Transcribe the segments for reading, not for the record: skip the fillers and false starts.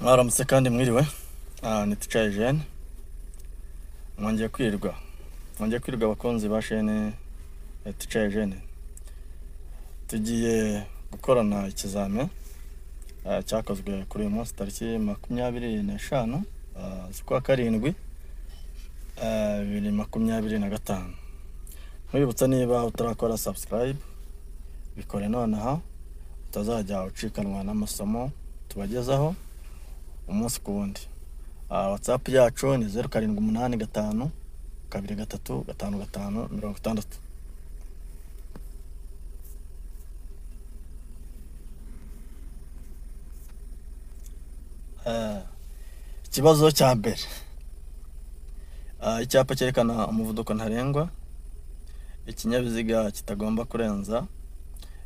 Mwaramutse kandi mwiriwe, ni Teacher Eugene, mwongeye kwirirwa, mwongeye kwirirwa abakunzi ba shene ya Teacher Eugene. Tugiye gukorana ikizame cyakozwe kuri uyu munsi tariki 25 z'ukwa karindwi 2025. Nkwibutsa niba utarakora subscribe bikore nonaha, utazajya ucikanwa n'amasomo tubagezaho umunsi ku wundi. WhatsApp yacu ni 0785 23 55 60. Ikibazo cya mbere, icyapa cyerekana umuvuduko ntarengwa ikinyabiziga kitagomba kurenza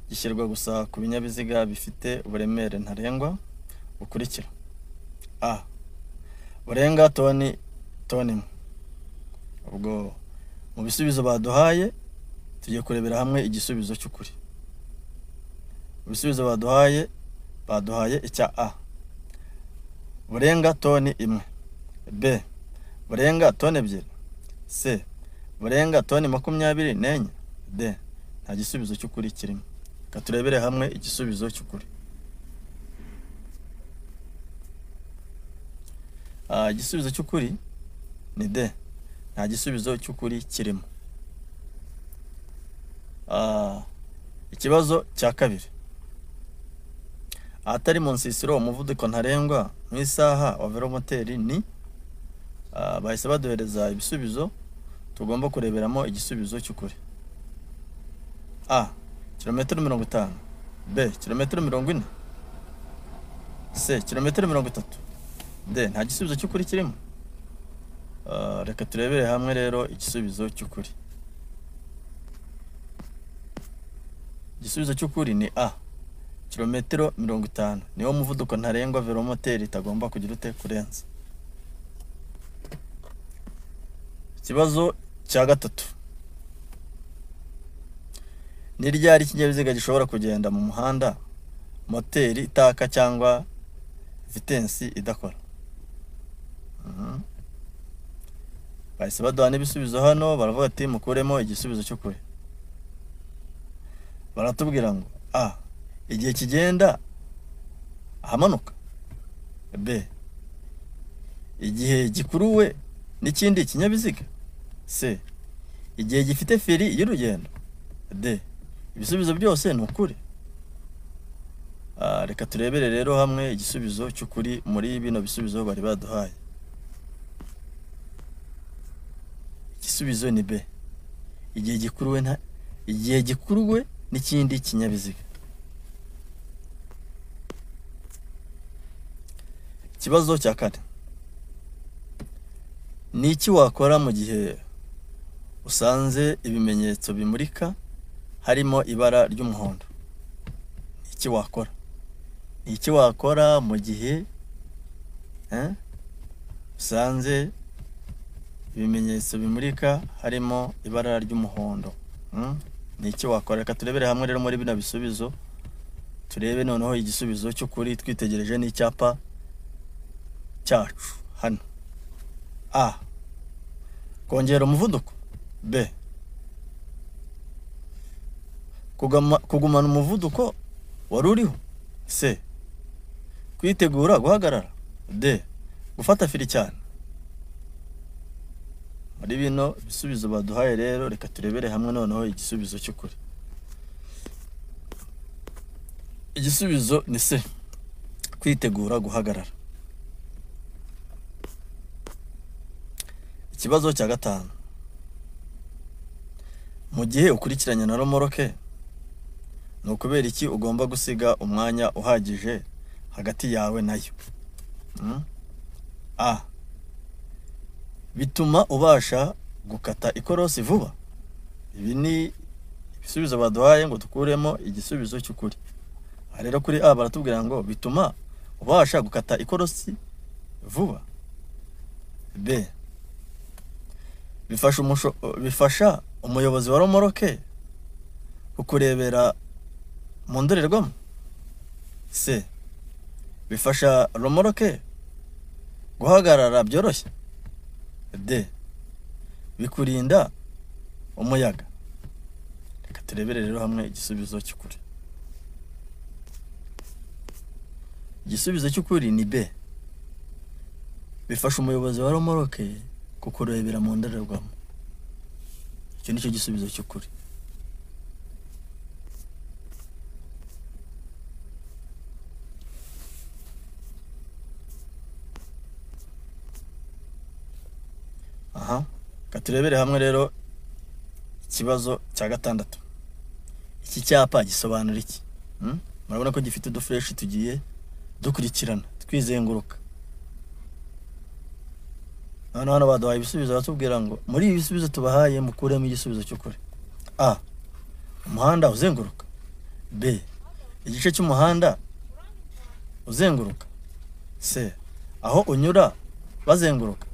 gishyirwa gusa ku binyabiziga bifite uburemere ntarengwa bukurikira: A. Burenga toni 1. Ubwo mu bisubizo baduhaye tugiye kurebera hamwe igisubizo cy'ukuri. Mu bisubizo baduhaye icya A, burenga toni 1, B, burenga toni 2, C, burenga toni 24, D. Nta gisubizo cy'ukuri kirimo. Reka turebere hamwe igisubizo cy'ukuri. Igisubizo cy'ukuri ni D. Nta gisubizo cy'ukuri kirimo. Ikibazo cya kabiri, ahatari mu nsisiro umuvuduko ntarengwa mu isaha wa velomoteri ni. Bahise baduhereza ibisubizo tugomba kureberamo igisubizo cy'ukuri. A, kilometero 50, B, kilometero 40, C, kilometero 30, D. Nta gisubizo cy'ukuri kirimo. Reka turebere hamwe rero igisubizo cy'ukuri. Igisubizo cy'ukuri ni A, kilometero 50 niwo muvuduko ntarengwa velomoteri itagomba kugira ute kurenza. Ikibazo cya gatatu, ni ryari ikinyabiziga gishobora kugenda mu muhanda moteri itaka cyangwa vitensi idakora? Bahise baduha n'ibisubizo hano, baravuga ati mukuremo igisubizo cy'ukuri. Baratubwira ngo A, igihe kigenda ahamanuka, B, igihe gikuruwe n'ikindi kinyabiziga, C, igihe gifite feri y'urugendo, D. Ibisubizo byose ni ukuri. Reka turebere rero hamwe igisubizo cy'ukuri muri bino bisubizo bari baduhaye. Igisubizo ni B, igihe gikuruwe n'ikindi kinyabiziga. Ikibazo cya kane, ni iki wakora mu gihe usanze ibimenyetso bimurika harimo ibara ry'umuhondo? Ni iki wakora? Ni iki wakora mu gihe usanze ibimenyetso bimurika harimo ibara ry'umuhondo? Ni iki wakora? Reka turebere hamwe rero muri bino bisubizo, turebe noneho igisubizo cy'ukuri twitegereje n'icyapa cyacu hano. A, kongera umuvuduko, B, kugumana umuvuduko wari uriho, C, kwitegura guhagarara, D, gufata feri cyane. Muri bino bisubizo baduhaye rero reka turebere hamwe noneho igisubizo cy'ukuri. Igisubizo ni C, kwitegura guhagarara. Ikibazo cya gatanu, mu gihe ukurikiranye na romoroke ni ukubera iki ugomba gusiga umwanya uhagije hagati yawe nayo? A, bituma ubasha gukata ikorosi vuba. Ibi ni ibisubizo baduhaye ngo dukuremo igisubizo cy'ukuri. Aha rero kuri A baratubwira ngo bituma ubasha gukata ikorosi vuba. B, bifasha umuyobozi wa romoroke kukurebera mu ndorerwamo. C, Bifasha romoroke guhagarara byoroshye. D. Bikurinda umuyaga. Reka turebere rero hamwe igisubizo cy'ukuri. Igisubizo cy'ukuri ni B. Bifasha umuyobozi wa romoroke kukurebera mu ndorerwamo. Icyo nicyo gisubizo cy'ukuri. Aha, katurebere hamwe rero ikibazo cya gatandatu. Iki cyapa gisobanura iki? Murabona ko gifite udufureshi tugiye dukurikirana twizenguruka. Hano hano baduhaye ibisubizo, batubwira ngo muri ibi bisubizo tubahaye mukuremo igisubizo cy'ukuri. A. Umuhanda uzenguruka. B. Igice cy'umuhanda uzenguruka. C. Aho unyura bazenguruka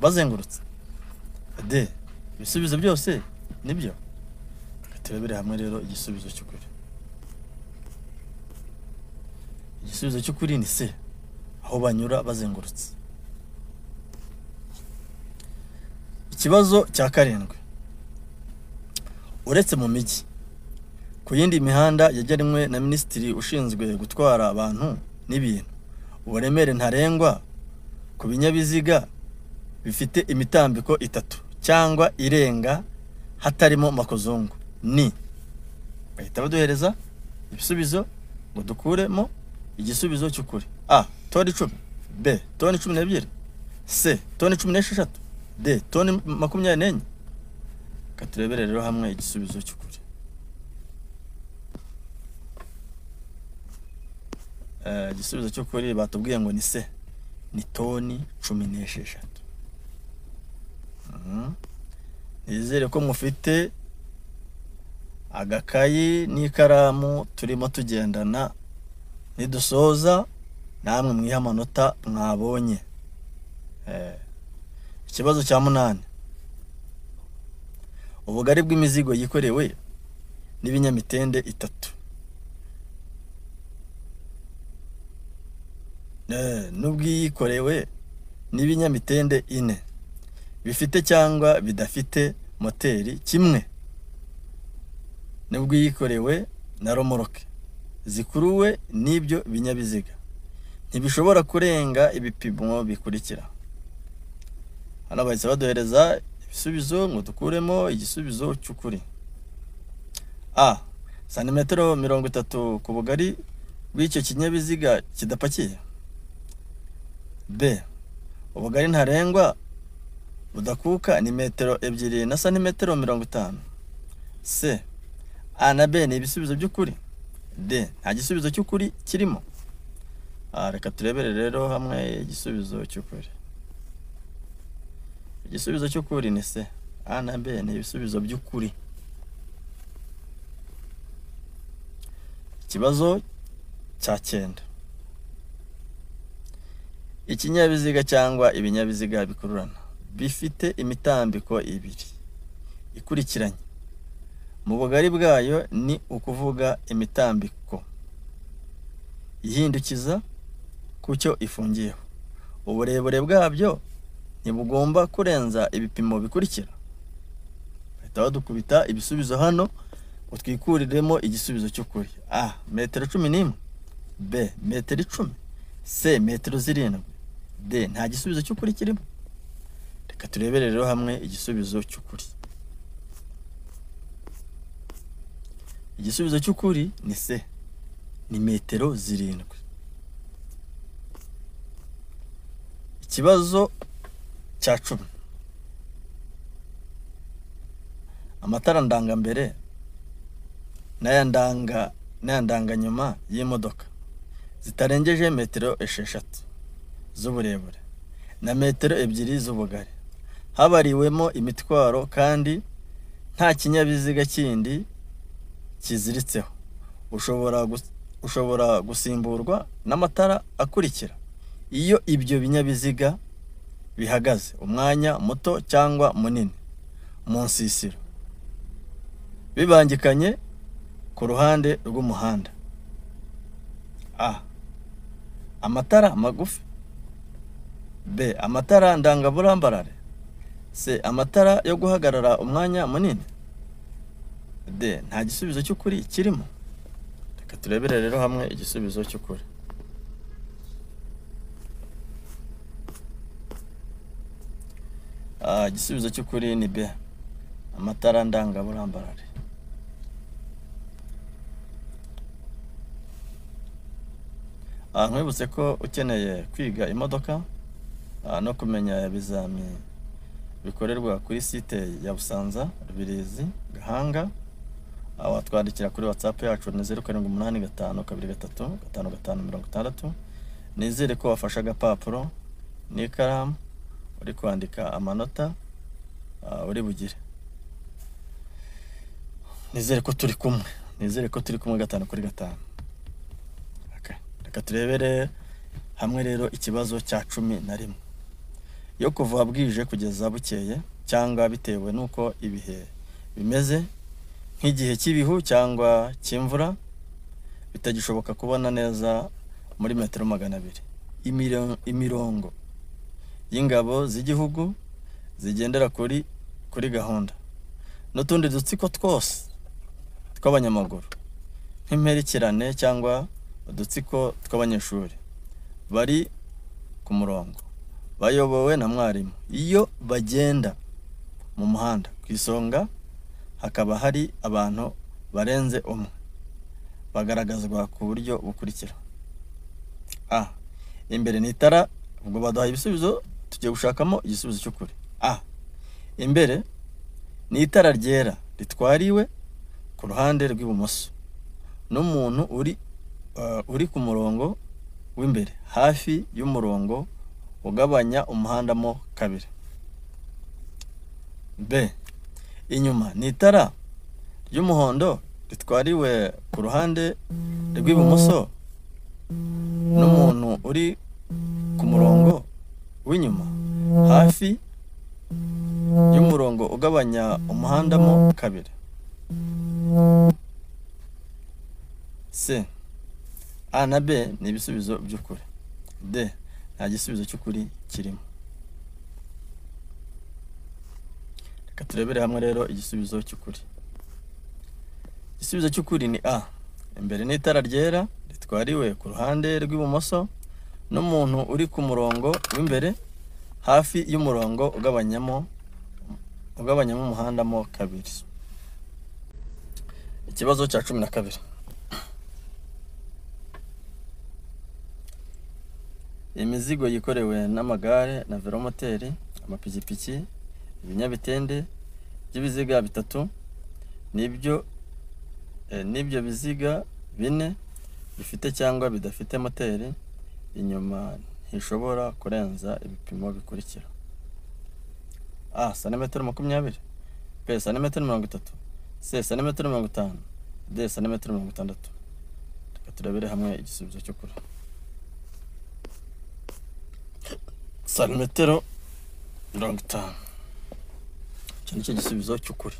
bazengurutse. D. Ibisubizo byose nibyo. Turebere hamwe rero igisubizo cy'ukuri. Igisubizo cy'ukuri ni C. Aho banyura bazengurutse. Ikibazo cya karindwi. Uretse mu mijyi, ku yindi mihanda yagenwe na minisitiri ushinzwe gutwara abantu n'ibintu, uburemere ntarengwa ku binyabiziga bifite imitambiko itatu cyangwa irenga hatarimo makozungu ni. Bahita baduhereza ibisubizo ngo dukuremo igisubizo cy'ukuri. A. Toni 10. B. Toni 12. C. Toni 16. D. Toni 24. Katurebere rero hamwe igisubizo cy'ukuri. Igisubizo cy'ukuri batubwiye ngo ni C. Ni toni 16. Nizere ko mufite agakayi n'ikaramu turimo tugendana, nidusoza namwe mwiha amanota mwabonye. Ikibazo cya munani. Ubugari bw'imizigo yikorewe n'ibinyamitende itatu n'ubwiyikorewe n'ibinyamitende ine bifite cyangwa bidafite moteri kimwe n'ubwiyikorewe na romoroke zikuruwe n'ibyo binyabiziga ntibishobora kurenga ibipimo bikurikira. Hano bahise baduhereza ibisubizo ngo dukuremo igisubizo cy'ukuri. A. Santimetero 30 ku bugari bw'icyo kinyabiziga kidapakiye. B. Ubugari ntarengwa budakuka ni metero 2 na santimetero 50. C. A na B ni ibisubizo by'ukuri. D. Nta gisubizo cy'ukuri kirimo. Reka turebere rero hamwe igisubizo cy'ukuri. Igisubizo cy'ukuri ni C. A na B ni ibisubizo by'ukuri. Ikibazo cya cyenda. Ikinyabiziga cyangwa ibinyabiziga bikururana bifite imitambiko ibiri ikurikiranye mu bugari bwayo, ni ukuvuga imitambiko ihindukiza ku cyo ifungiyeho. Uburebure bwabyo ntibugomba kurenza ibipimo bikurikira. Bahita badukubita ibisubizo hano utwikuriremo igisubizo cy'ukuri. A. Metero 11. B. Metero 10. C. Metero 7. D. Nta gisubizo cy'ukuri kirimo. Reka turebere rero hamwe igisubizo cy'ukuri. Igisubizo cy'ukuri ni C. Ni metero 7. Ikibazo cya 10. Amatara ndangambere n'aya nyuma y'imodoka zitarengeje metero 6 z'uburebure na metero 2 z'ubugari, habariwemo imitwaro kandi nta kinyabiziga kindi kiziritseho, ushobora gusimburwa n'amatara akurikira iyo ibyo binyabiziga bihagaze umwanya muto cyangwa munini mu nsisiro bibangikanye ku ruhande rw'umuhanda. A. Amatara magufi. B. Amatara ndangaburambarare. C. Amatara yo guhagarara umwanya munini. D. Nta gisubizo cy'ukuri kirimo. Reka turebere rero hamwe igisubizo cy'ukuri. Igisubizo cy'ukuri ni B. Amatara ndangaburambarare. Nkwibutse ko ukeneye kwiga imodoka no kumenya ibizami bikorerwa kuri site ya Busanza, Rubirizi, Gahanga, watwandikira kuri WhatsApp yacu ni 0785 23 55 60. Nizere ko wafashe agapapuro n'ikaramu uri kwandika amanota uri bugire. Nizere ko turi kumwe, nizere ko turi kumwe 5 kuri 5. Reka turebere hamwe rero ikibazo cya 11. Yo kuva bwije kugeza bukeye cyangwa bitewe nuko ibihe bimeze, nk'igihe cy'ibihu cyangwa cy'imvura, bitagishoboka kubona neza muri metero 200. Imirongo y'ingabo z'igihugu zigendera kuri gahunda n'utundi dutsiko twose tw'abanyamaguru nk'imperekerane cyangwa udutsiko tw'abanyeshuri bari ku murongo bayobowe na mwarimu. Iyo bagenda mu muhanda ku isonga hakaba hari abantu barenze umwe, bagaragazwa ku buryo bukurikira. A. Imbere ni itara, ubwo baduhaye ibisubizo tugiye gushakamo igisubizo cy'ukuri. A. Imbere ni itara ryera ritwariwe ku ruhande rw'ibumoso n'umuntu uri ku murongo w'imbere hafi y'umurongo ugabanya umuhanda mo kabiri. B. Inyuma ni itara ry'umuhondo ritwariwe ku ruhande rw'ibumoso n'umuntu uri ku murongo w'inyuma hafi y'umurongo ugabanya umuhanda mo kabiri. C. A na B ni ibisubizo by'ukuri. D. Nta gisubizo cy'ukuri kirimo. Reka turebere hamwe rero igisubizo cy'ukuri. Igisubizo cy'ukuri ni A. Imbere ni itara ryera ritwariwe ku ruhande rw'ibumoso n'umuntu uri ku murongo w'imbere hafi y'umurongo ugabanyamo umuhanda mo kabiri. Ikibazo cya 12. Imizigo yikorewe n'amagare na velomoteri, amapikipiki, ibinyabitende by'ibiziga 3 n'ibyo biziga 4 bifite cyangwa bidafite moteri inyuma ntishobora kurenza ibipimo bikurikira. A. Santimetero 20, B. Santimetero 30, C. Santimetero 50, D. Santimetero 60. Reka turebere hamwe igisubizo cy'ukuri. Santimetero 50. Icyo nicyo gisubizo cy'ukuri.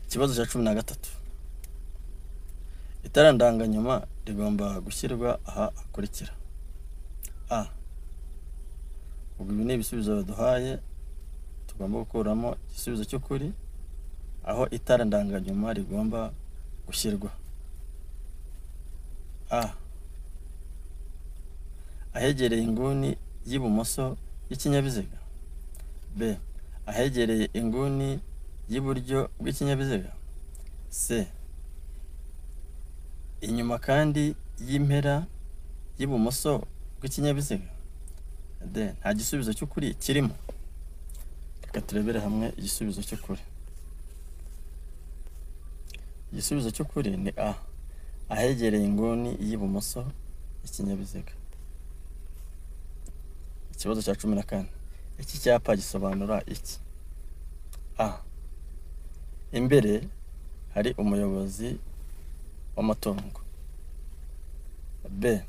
Ikibazo cya 13. Itara ndanganyuma rigomba gushyirwa aha hakurikira. A. Ubwo ibi ni ibisubizo baduhaye, tugomba gukuramo igisubizo cy'ukuri aho itara ndanganyuma rigomba gushyirwa. A. Ahegereye inguni y'ibumoso y'ikinyabiziga. B. Ahegereye inguni y'iburyo bw'ikinyabiziga. C. Inyuma kandi y'impera y'ibumoso bw'ikinyabiziga. D. Nta gisubizo cy'ukuri kirimo. Reka turebere hamwe igisubizo cy'ukuri. Igisubizo cy'ukuri ni A. Ahegereye inguni y'ibumoso y'ikinyabiziga. Ikibazo cya 14. Iki cyapa gisobanura iki? A. Imbere hari umuyobozi w'amatungo. B.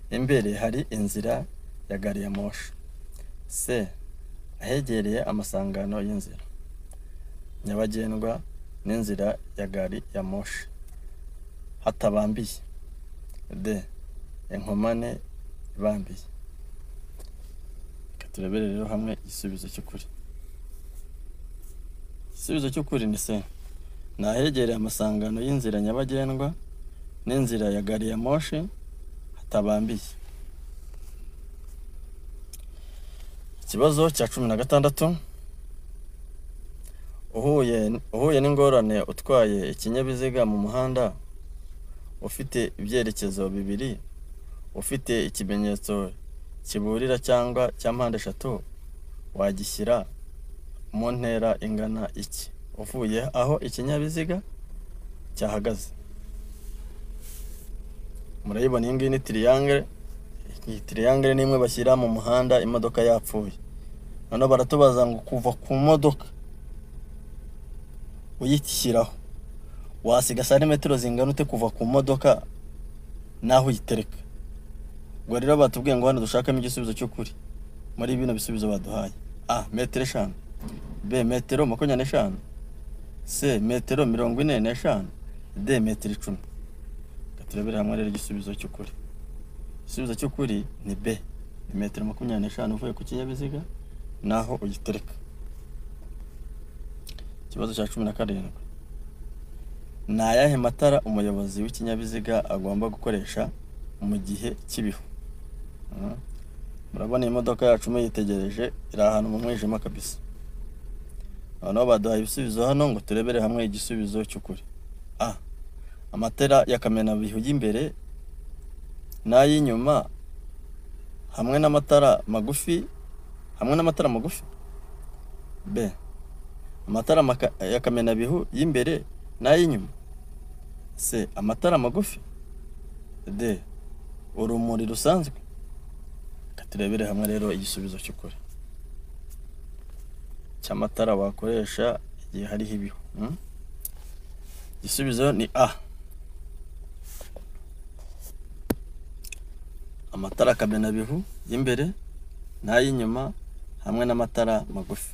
Imbere hari inzira ya gari ya moshi. C. Ahegereye amasangano y'inzira nyabagendwa n'inzira ya gari ya moshi hatabambiye. D. Inkomane ibambiye. Reka turebere rero hamwe igisubizo cy'ukuri. Igisubizo cy'ukuri ni C. Ni ahegereye amasangano y'inzira nyabagendwa n'inzira ya gari ya moshi hatabambiye. Ikibazo cya 16. Uhuye n'ingorane utwaye ikinyabiziga mu muhanda ufite ibyerekezo bibiri, ufite ikimenyetso kiburira cyangwa cya mpande eshatu, wagishyira mu ntera ingana iki uvuye aho ikinyabiziga cyahagaze? Murayibona iyi ngiyi ni triangle. Iyi triangle ni imwe bashyira mu muhanda imodoka yapfuye. Noneho baratubaza ngo kuva ku modoka uyishyiraho wasiga santimetero zingana ute kuva ku modoka naho uyitereka? Ubwo rero batubwiye ngo hano dushakamo igisubizo cy'ukuri muri bino bisubizo baduhaye. A metero 5, B metero 25, C metero 45, D metero 10. Reka turebere hamwe rero igisubizo cy'ukuri. Igisubizo cy'ukuri ni B, ni metero 25 uvuye ku kinyabiziga naho uyitereka. Ikibazo cya 17. Ni ayahe matara umuyobozi w'ikinyabiziga agomba gukoresha mu gihe cy'ibihu? Murabona iyi modoka yacu muyitegereje iri ahantu mu mwijima kabisa. Noneho baduhaye ibisubizo hano ngo turebere hamwe igisubizo cy'ukuri. A amatara ya kamenabihu y'imbere n'ay'inyuma hamwe n'amatara magufi, B amatara ya kamenabihu y'imbere n'ay'inyuma, C amatara magufi, D urumuri rusanzwe. Reka turebere hamwe rero igisubizo cy'ukuri cy'amatara wakoresha igihe hariho ibihu. Igisubizo ni A, amatara kamenabihu y'imbere n'ay'inyuma hamwe n'amatara magufi.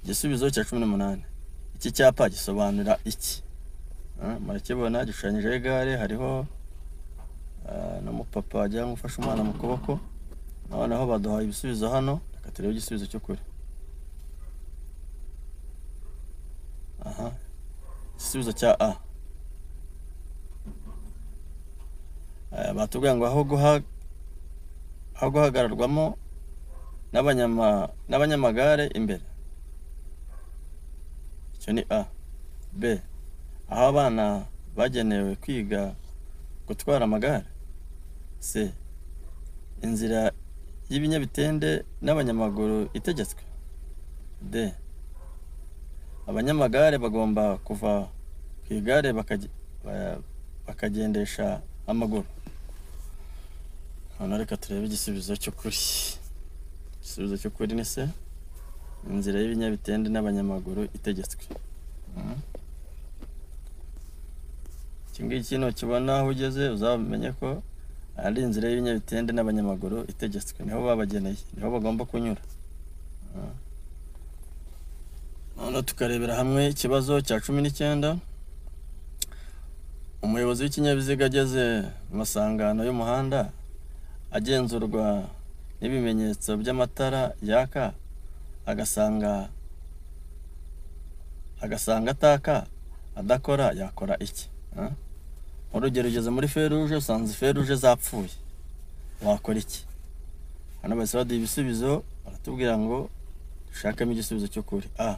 Igisubizo cya 18. Iki cyapa gisobanura iki? Murakibona gishushanyijeho igare, hariho n'umupapa wagira ngo ufashe umwana mu kuboko. Noneho baduhaye ibisubizo hano, reka turebe igisubizo cy'ukuri. Aha, igisubizo cya A. Batubwiye ngo aho guhagararwamo n'abanyamagare imbere, icyo ni A. B aho abana bagenewe kwiga gutwara amagare, C inzira y'ibinyabitende n'abanyamaguru itegetswe, D abanyamagare bagomba kuva ku igare bakagendesha amaguru. Hano reka turebe igisubizo cy'ukuri. Igisubizo cy'ukuri ni C, inzira y'ibinyabitende n'abanyamaguru itegetswe. Iki ngiki nukibona aho ugeze uzamenye ko ari inzira y'ibinyabitende n'abanyamaguru itegetswe, niho babageneye, niho bagomba kunyura. Noneho tukarebera hamwe ikibazo cya 19. Umuyobozi w'ikinyabiziga ageze mu masangano y'umuhanda agenzurwa n'ibimenyetso by'amatara yaka, agasanga ataka adakora, yakora iki? Urugero ugeze muri feruje usanze feruje zapfuye, wakora iki? Hano bahise baduha ibisubizo, baratubwira ngo dushakemo igisubizo cy'ukuri. A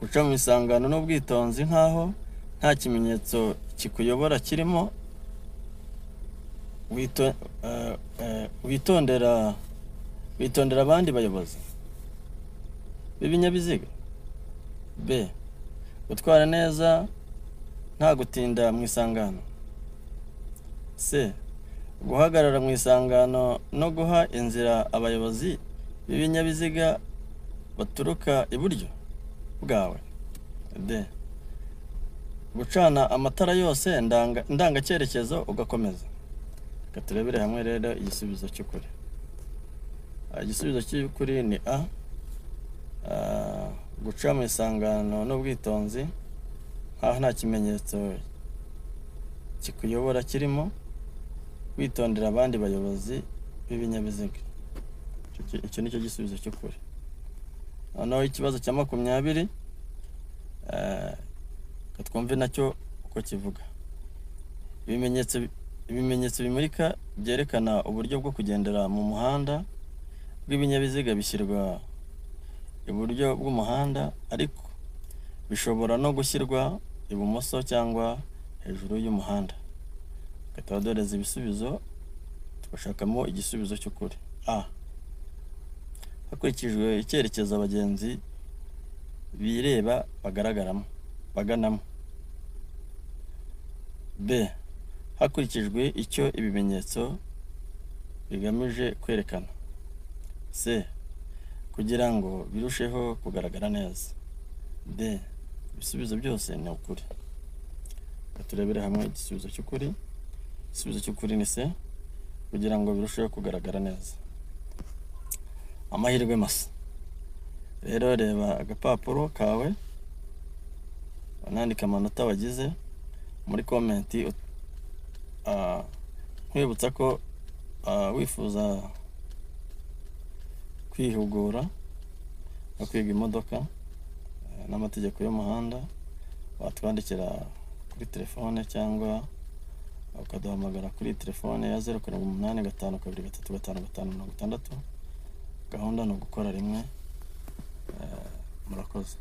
guca mu isangano n'ubwitonzi nkaho nta kimenyetso kikuyobora kirimo, witondera abandi bayobozi b'ibinyabiziga, B gutwara neza nta gutinda mu isangano, C guhagarara mu isangano no guha inzira abayobozi b'ibinyabiziga baturuka iburyo bwawe, D gucana amatara yose ndangacyerekezo ugakomeza. Reka turebere hamwe rero igisubizo cy'ukuri. Igisubizo cy'ukuri ni A, guca mu isangano n'ubwitonzi Nk'aho nta kimenyetso kikuyobora kirimo, witondera abandi bayobozi b'ibinyabiziga. Icyo ni cyo gisubizo cy'ukuri. Noneho ikibazo cya 20, reka twumve nacyo uko kivuga. Ibimenyetso bimurika byerekana uburyo bwo kugendera mu muhanda bw'ibinyabiziga bishyirwa iburyo bw'umuhanda, ariko bishobora no gushyirwa ibumoso cyangwa hejuru y'umuhanda. Reka tubaduhereze ibisubizo, tugashakamo igisubizo cy'ukuri. A, hakurikijwe icyerekezo abagenzi bireba bagaragaramo baganamo. B, hakurikijwe icyo ibimenyetso bigamije kwerekana. C, kugira ngo birusheho kugaragara neza. D, ibisubizo byose ni ukuri. Reka turebere hamwe igisubizo cy'ukuri. Igisubizo cy'ukuri ni C, kugira ngo birusheho kugaragara neza. Amahirwe masa. Rero reba agapapuro kawe, unandike amanota wagize muri comment. Nkwibutsa ko wifuza kwihugura no kwiga imodoka n'amategeko y'umuhanda, watwandikira kuri telefone cyangwa ukaduhamagara kuri telefone ya 0785 235 560. Gahunda ni ugukora rimwe. Murakoze.